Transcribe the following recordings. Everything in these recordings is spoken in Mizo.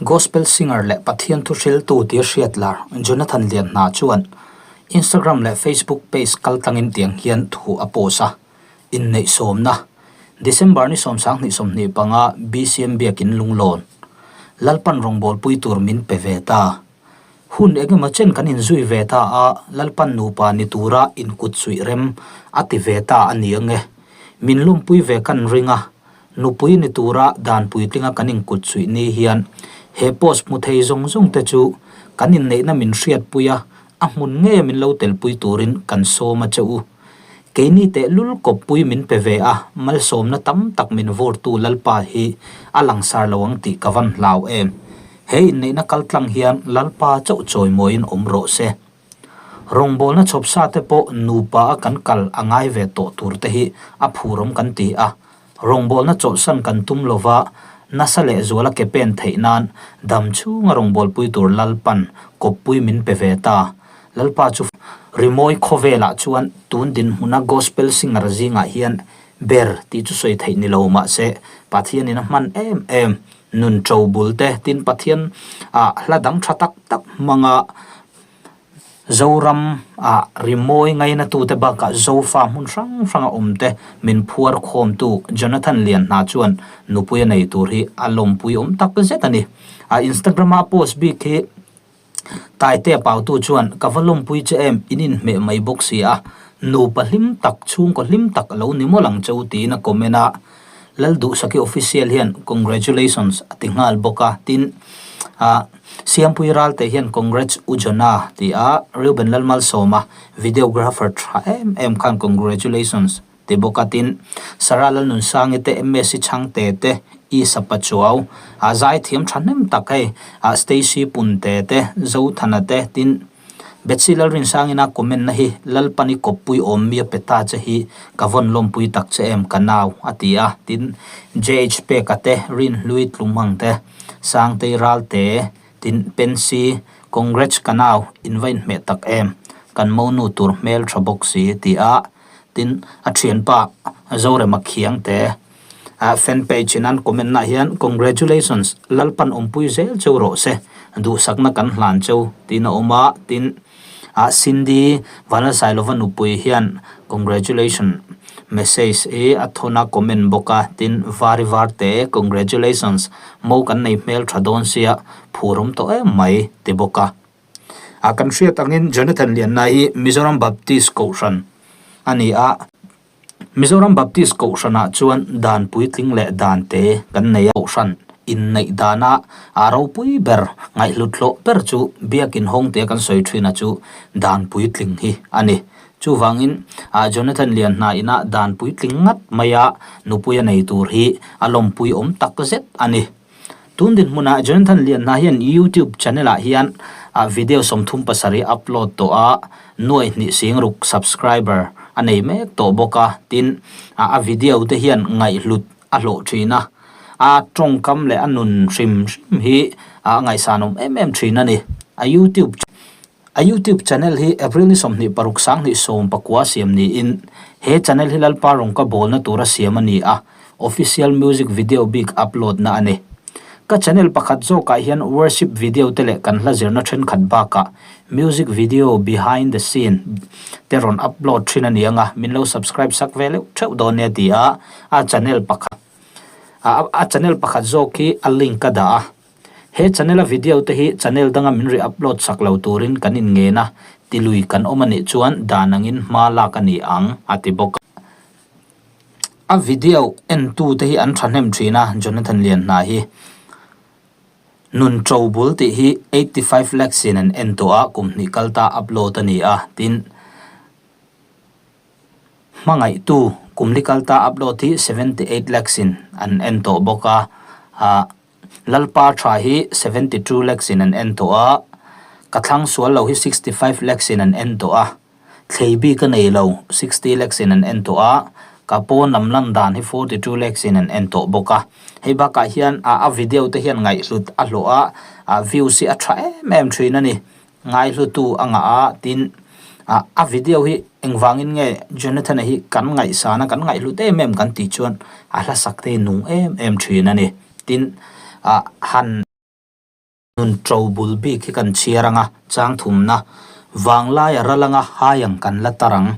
Gospel singer leh Pathian thuhriltu tia hriat lar Jonathan Lianhna chuan Instagram leh Facebook page kaltlangin tiang hian thu a post a, Inneih sawmna, December ni 25 BCM Biakin Lunglawn, Lalpan rawngbawlpui tur min pe ve ta. Hun engemaw chen kan inzui ve ta a, Lalpan nupa ni tura inkut suih rem a ti ve ta a ni ange. Min lawmpui ve kan ring a, Nupui ni tura dan puitlinga kan inkut suih ni hian he post hmu thei zawng zawng te chu kan inneihna min hriatpui a, a hmun ngeia min lo telpui turin kan sawm a che u. Keini tehlul kawppui min pe ve a, malsawmna tam tak min vawrtu Lalpa hi a langsar lo ang tih ka van hlau em. He inneihna kaltlang hian Lalpa chauh chawimawiin awm rawh se. Rawngbawlna chhawp sa te pawh nupa a kan kal a ngai ve tawh tur te hi a phurawm kan ti a, rawngbawlna chawlhsan kan tum lova nasa lehzuala ke pen theih nan dam chhunga rawngbawlpui tur Lalpan kawppui min pe ve ta. Lalpa chu rimawi khawvelah chuan tun dinhmuna gospel singer zingah hian ber tih chu sawi theih ni lo mahse Pathianin a hman em em nun to bul te tin Pathian ah hla dang tha tak tak hmanga Zoram ah rimawi ngaina tute bakah Zofa hmun hrang hranga awm te min phuar khawmtu Jonathan Lianhna chuan nupui a nei tur hi a lawmpui awm tak zet a ni. A Instagram a post bik hi Taitea pautu chuan ka va lawmpui che em in inhmeh mai bawk si a, nupa hlim tak chhungkaw hlim tak lo ni mawlh ang cheu tiin a comment a. Lalduhsaki official hian congratulations a ti nghal bawk a, tin ah Siampui Ralte hian congrats U Jonah ti a, Reuben Lalmalsawma videographer tha em em khan congratulations ti bawk a, tin Sarah Lalnunsangi te MSc Chhangte te Isa Pachuau ah zaithiam thahnem tak hei ah Stacy Punte te Zothana te tin Betsy Lalrinsangina comment na hi Lalpani kawppui awm mi a pe ta che hi ka vawn lawmpui tak che em ka nau a ti a, tin JH Peka te Rinhlui Tlumang te Sangtei Ralte tin Pensy Congrats ka nau in va inhmeh tak em kan monu tur hmel tha bawk si ti a, tin a thianpa Zorema Khiang te Fan page in an comment na hian congratulations Lalpan awmpui zel cheu rawh se duhsakna kan hlan cheu tiin a awm a, tin ah Cindy Vanlalsailova nupui hian congratulation message hi a thawn a comment bawk a, tin Vari Varte congratulations mo kan nei hmel tha dawn sia phur awm tawh em mai ti bawk a. Ah kan hriat angin Jonathan Lianna hi Mizoram Baptist Kohhran a ni a. Mizoram Baptist Kohhranah chuan dan puitling leh dan te kan nei a. Kohhran inneih dana a ropui ber, ngaihhlut hlawh ber chu Biakin hawng tia kan sawi thin a chu dan puitling hi a ni. Chuvangin Jonathan Lianhna ina dan puitling ngat maia nupui a nei tur hi a lawmpui awm tak zet a ni. Tun dinhmunah Jonathan Lianhna hian YouTube channel ah hian video 37 upload tawh a, nuai hnih sing ruk subscriber a nei mek tawh bawk a, tin a video te hian ngaihhlut a hlawh thin a, a tawngkam leh a nun hrim hrim hi a ngaihsanawm em em thin a ni. A YouTube A YouTube channel hi April ni 26 2019 siam niin he channel hi Lalpa rawng ka bawlna tura siam a ni a, official music video bik upload na a ni. Ka channel pakhat zawkah hian worship video te leh kan hla zirna thenkhat bakah music video behind the scene te rawn upload thin a ni ang a, min lo subscribe sak ve leuh theuh dawn nia ti a, a channel pakhat a channel pakhat zawk hi a link ka dah a. He channel a video te hi channel danga min re-upload sak lo turin kan inngen a, tilui kan awm a nih chuan dan angin hma lak a ni ang, a ti bawk a. A video entu te hi an thahnem thin a, Jonathan Lianhna hi Nun To Bul tih hi 85 lakhs in an en tawh a, kum hnih kal ta upload a ni a, tin Hmangaihtu kum li kal ta upload hi 78 lakhs in an en tawh bawk a, ah. Lalpa tha hi 72 lakhs in an en tawh a, ka thlang sual lo hi 65 lakhs in an en tawh a, thlei bik a nei lo 60 lakhs in an en tawh a, ka pawn lam lan dan hi 42 lakhs in an en tawh bawk a. Hei bakah hian a video te hian ngaihhlut a hlawh a, a views hi a tha em em thin a ni. Ngaihlutu a ngah a, tin a video hi engvangin nge Jonathan-a hi kan ngaihsan a, kan ngaihhlut em em kan tih chuan a hlasak te hi nung em em thin a ni. Tin han. Nun ṭo bul bik hi kan chhiar anga chang thumna vanglai a ral anga hai ang kan la tar ang,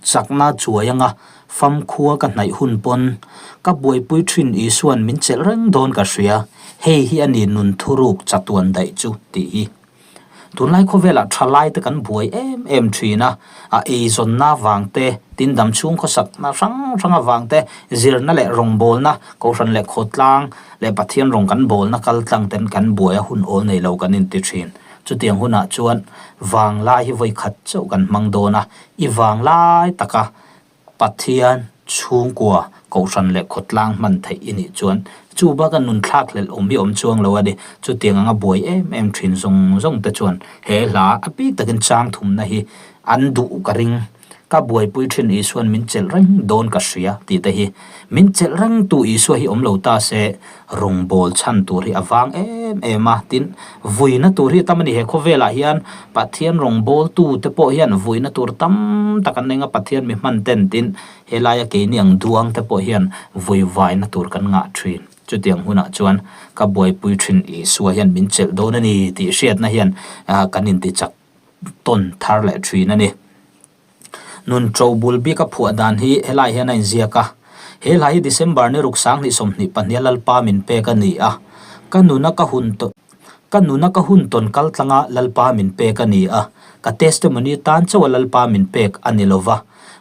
chakna chuai anga famkhua ka hnaih hun pawn ka buaipui ṭhin Isua'n min chelh reng dawn ka hria, hei hi a ni nun thuruk chatuan daih chu tih hi. Tunlai khawvelah thalai te kan buai em em thin a, a eizawnna vang te, tin dam chhung khawsakna hrang hrang avang te, zirna leh rawngbawlna, kohhran leh khawtlang leh Pathian rawng kan bawlna kal tlang ten kan buai a hun awl nei lo kan inti thin. Chutiang hunah chuan vanglai hi vawi khat chauh kan hmang dawn a, i vanglai taka Pathian chhungkua kohhran leh khawtlang hman theih i nih chuan chu baka nun thlak hlelh awm hi awm chuang lo a ni. Chutiang anga buai em em thin zawng zawng te chuan he hla a bik takin chang thumna hi an duh ka ring. Ka buaipui thin Isua'n min chelh reng dawn ka hria tih te hi min chelh reng tu Isua hi awm lo ta se Rawngbâwl chhan tûr hi a vâng êm êm a, tin, vuina tûr hi a tam a ni. He khawvêlah hian Pathian rawngbâwltute pawh hian vuina tûr tam tak an nei a, Pathian mi hman ten, tin, helaia keini ang duangte pawh hian vui vaina tûr kan ngah ṭhîn. Chutiang hunah chuan ka buaipui ṭhin Isua hian min chelh dâwn a ni tih hriatna hian kan intichak tawn thar leh ṭhîn a ni. Nun ṭo bul bik a phuah dan hi helai hian a inziak a, He hla hi December ni ruk 2022 a Lalpa min pek a ni a, ka nuna ka hun ka nuna ka hun tawn kal tlanga Lalpa min pek a ni a, ka testimony tan chauh a Lalpa min pek a ni lova,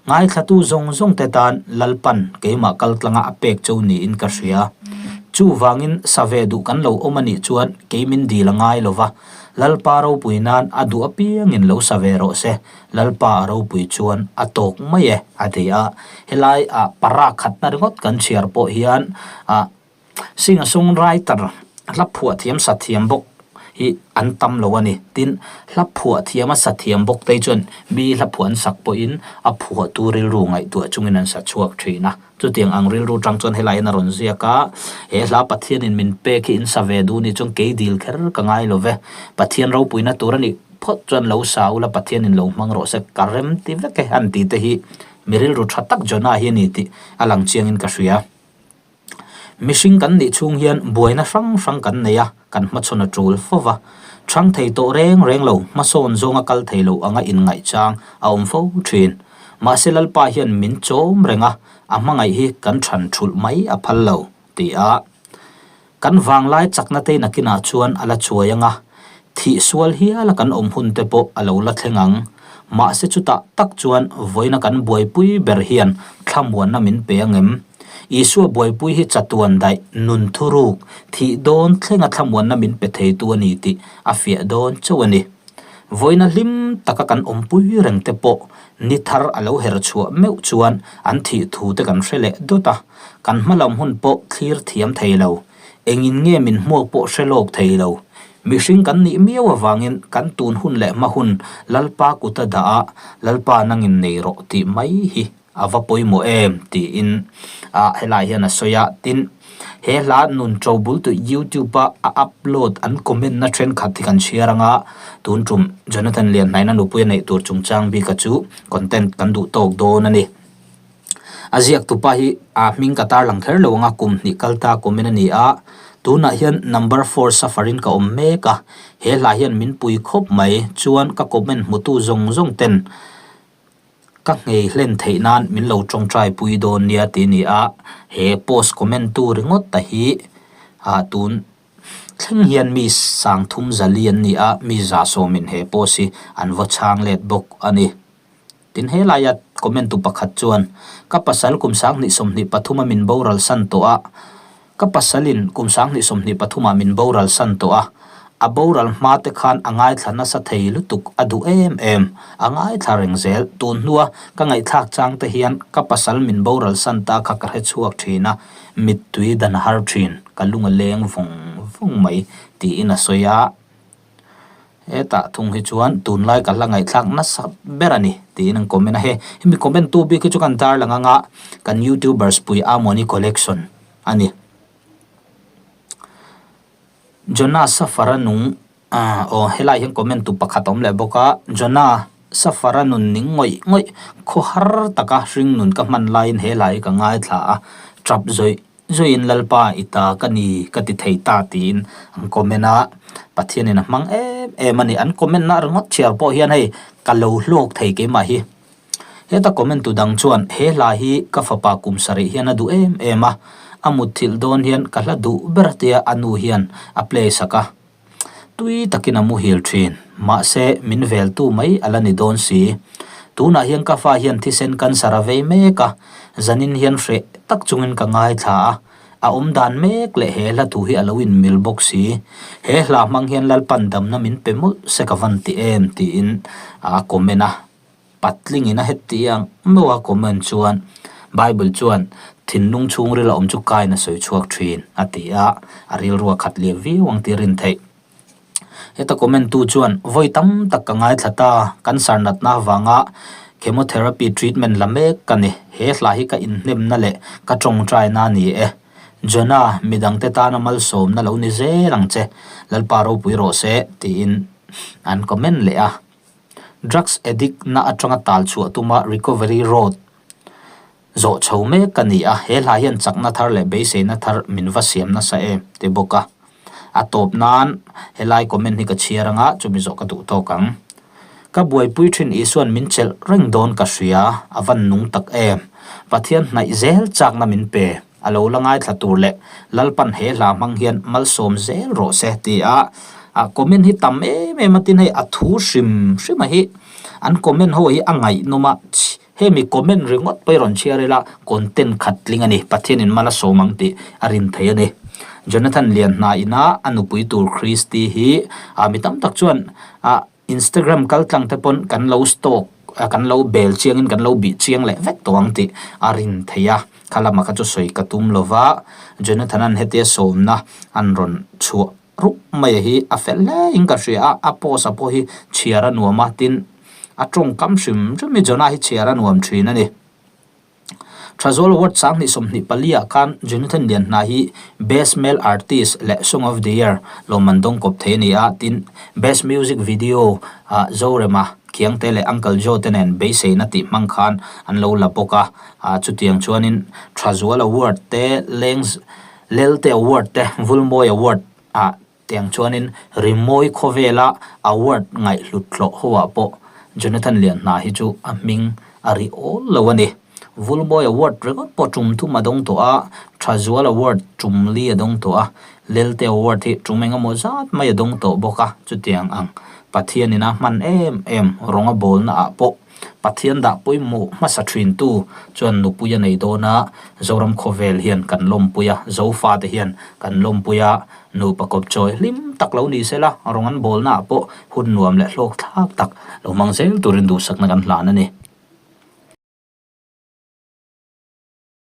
ngaithlatu zawng zawng te tan Lalpan keimah kal tlanga a pek chauh niin ka hria. Chuvangin sa ve duh kan lo awm a nih chuan kei min dil a ngai lova, Lalpa ropui nan a duh apiangin lo sa ve rawh se. Lalpa a ropui chuan a tawk mai e a ti a, helai ah para khatna ringawt kan chhiar pawh hian ah singer songwriter hla phuah thiam sa thiam bawk hi an tam lo a ni. Tin, hla phuah thiam a sa thiam bawk te chuan mi hla phuah an sak pawhin a phuahtu rilru ngaihtuah chungin an sa chhuak thin a. Chutiang ang rilru tang chuan helai hian a rawn ziak a, he hla Pathianin min pek hi in sa ve duh ni chuan kei dil kher ka ngai lo ve. Pathian ropuina tur a nih phawt chuan lo sa ula Pathianin lo hmang rawh se ka rem ti vek e an tih te hi mi rilru tha tak Jonah hi a ni tih a lang chiangin ka hria. Mihring kan nih chhung hian buaina hrang hrang kan nei a, kan hmachhawn a tul fo va. Chhang thei tawh reng reng lo, hmasawn zawnga kal thei lo anga inngaihchang a awm fo thin. Mahse Lalpa hian min chawm reng a, a hmangaih hi kan chhan thulh mai a phal lo, ti a. Kan vanglai chakna te nakinah chuan a la chuai ang a, thih sual hiala kan awm hun te pawh a lo la thleng ang. Mahse chutah tak chuan vawiina kan buaipui ber hian thlamuanna min pe ang em? Isua buaipui hi chatuan daih, nun thuruk, thih dawn thlenga thlamuanna min pe theitu a ni tih a fiah dawn chauh a ni. Vawiina hlim taka kan awmpui reng te pawh ni thar a lo her chhuah meuh chuan an thih thu te kan hre leh dawt a, kan hma lam hun pawh thlir thiam thei lo, engin nge min hmuak pawh hre lawk thei lo. Mihring kan nih miau avangin kan tun hun leh hma hun Lalpa kuta dah a, Lalpa nangin nei rawh tih mai hi A va pawimawh em? tiin a helai hian a sawi a. Tin, he hla nun ṭo bul tui YouTube a a upload an comment na thenkhat hi kan chhiar anga tun tum Jonathan Lianhnaina nupui a neih tur chungchang bika chu content kan duh tawk dawn a ni. A ziak tupa hi a hming ka tarlang kher lo anga kum hnih kal ta comment a ni a. Tunah hian number four suffer in ka awm mek a, he hla hian min pui khawp mai chuan ka comment hmutu zawng zawng ten Ka nghei hlen theih nan min lo tawngtai pui dawn nia tih a ni a, he post comment tu ringawt ta hi ah tun thleng hian mi sangthum zali an ni a, mi za sawmin he post hi an vaw chhang let bawk a ni. Tin he laia comment tu pakhat chuan ka pasal kum 2023 a min boral san tawh a, Ka pasalin kum 2023 ah min boral san tawh a, a boral hma te khan a ngaithla nasa thei lutuk a duh em em, a ngaithla reng zel. Tun hnua ka ngaihthlak chang te hian ka pasal min boral san ta kha ka hre chhuak thin a, mittui dan har thin, ka lung a leng vawng vawng mai tiin a sawi a. Hetah thung hi chuan tunlai ka hla ngaihthlak nasa ber a ni tiin an comment a, he hemi comment tu bik hi chu kan tarlang anga kan youtubers pui Amoni collection a ni. Jonah Safara nung ah aw helai hian comment tu pakhat a awm leh bawk a, Jonah Safara nun ning ngawih ngawih khawhar taka hring nun ka hman laiin he hla hi ka ngaithla a, tap zawih. zawih in Lalpa i ta ka ni ka ti thei ta tiin an comment a, Pathianin a hmang em em a ni. An comment na ringawt chhiar pawh hian hei ka lo hlawk thei keimah hi. Heta comment tu dang chuan he hla hi ka fapa kum sarih hian a duh em em a, a mutthilh dawn hian ka hla duh ber tia a nu hian a play sak a. Tui takin a muhil thin, mahse min veltu mai a la ni dawn si. Tunah hian ka fa hian thisen cancer a vei mek a, zanin hian hreh tak chungin ka ngaithla a, a awm dan mek leh he hla thu hi a lo inmil bawk si. He hla hmang hian Lalpan damna min pe mawlh se ka van ti em tiin a comment a. Patlingin a heti ang meuh a comment chuan Bible chuan thinlung chhungril a awm chu kain a sawi chhuak thin a ti a, a rilru a khat leh viau ang tih a rin theih. Heta comment tu chuan vawi tam tak ka ngaithla ta, cancer natna avanga chemotherapy treatment la mek ka ni, he hla hi ka inhnemna leh ka tawngtaina a ni e. Jonah, midangte tana malsawmna lo ni zel ang che, Lalpa ropui rawh se tiin an comment leh a. Drugs addict na atanga tal chhuah tuma recovery road zawh chho mek ka ni a, he hla hian chakna thar leh beiseina thar min va siam nasa em ti bawk a. A tawp nan helai comment hi ka chhiar anga chumi zawh ka duh tawk ang. Ka buaipui thin Isuan min chelh reng dawn ka hria, a van nung tak em. Pathian hnaih zel chakna min pe. A lo la ngaithla tur leh Lalpan he hla hmang hian malsawm zel rawh se ti a, a comment hi tam em em a tin hei a thu hrim hrim a hi an comment ho hi a ngaihnawm a, hemi comment ringawt pawh hi rawn chhiar ila content khat tling a ni, Pathianin mal a sawm ang tih a rin thei a ni. Jonathan Lianhna ina a nupui tur Christy hi a mi tam tak chuan a Instagram kaltlang te pawn kan lo stalk a kan lo bel chiangin kan lo bih chiang leh vek tawh ang tih a rin theih a, kha lamah kha chu sawi ka tum lo va, Jonathan-a'n hetia sawmna an rawn chhuah rup mai hi a fel hle in ka hria a, a post a pawh hi chhiar a nuam a, tin a tawngkam hrim hrim hi Jonah hi chhiar a nuam thin a ni. Thazual Award 2024 ah khan Jonathan Lianhna hi Best Male Artist leh Song of the Year lawmman dawng kawp thei a ni a, tin Best Music Video ah Zorema Khiangte leh Uncle Joe te nen beiseina tih hmang khan an lo la bawk a, chutiang chuanin Thazual Award te, Lengz Lelte Award te, Vulmawi Award ah Tiang chuanin rimawi khawvela award ngaihhlut hlawh hoah pawh Jonathan Lianhna hi chu a hming a ri awl lo a ni. Vulmawi Award ringawt pawh tum thum a dawng tawh a, Thazual Award tum li a dawng tawh a, Lelte Award hi tum engemaw zat mai a dawng tawh bawk a, chutiang ang Pathianin a hman em em rawng a bawlna ah pawh Pathian dah pawimawh hmasa thintu chuan nupui a nei dawn a, Zoram khawvel hian kan lawmpui a, Zofate hian kan lawmpui a, nupa kawpchawi hlim tak lo ni sela, rawng an bawlnaah pawh hun nuam leh hlawk thlak tak lo hmang zel turin duhsakna kan hlan a ni.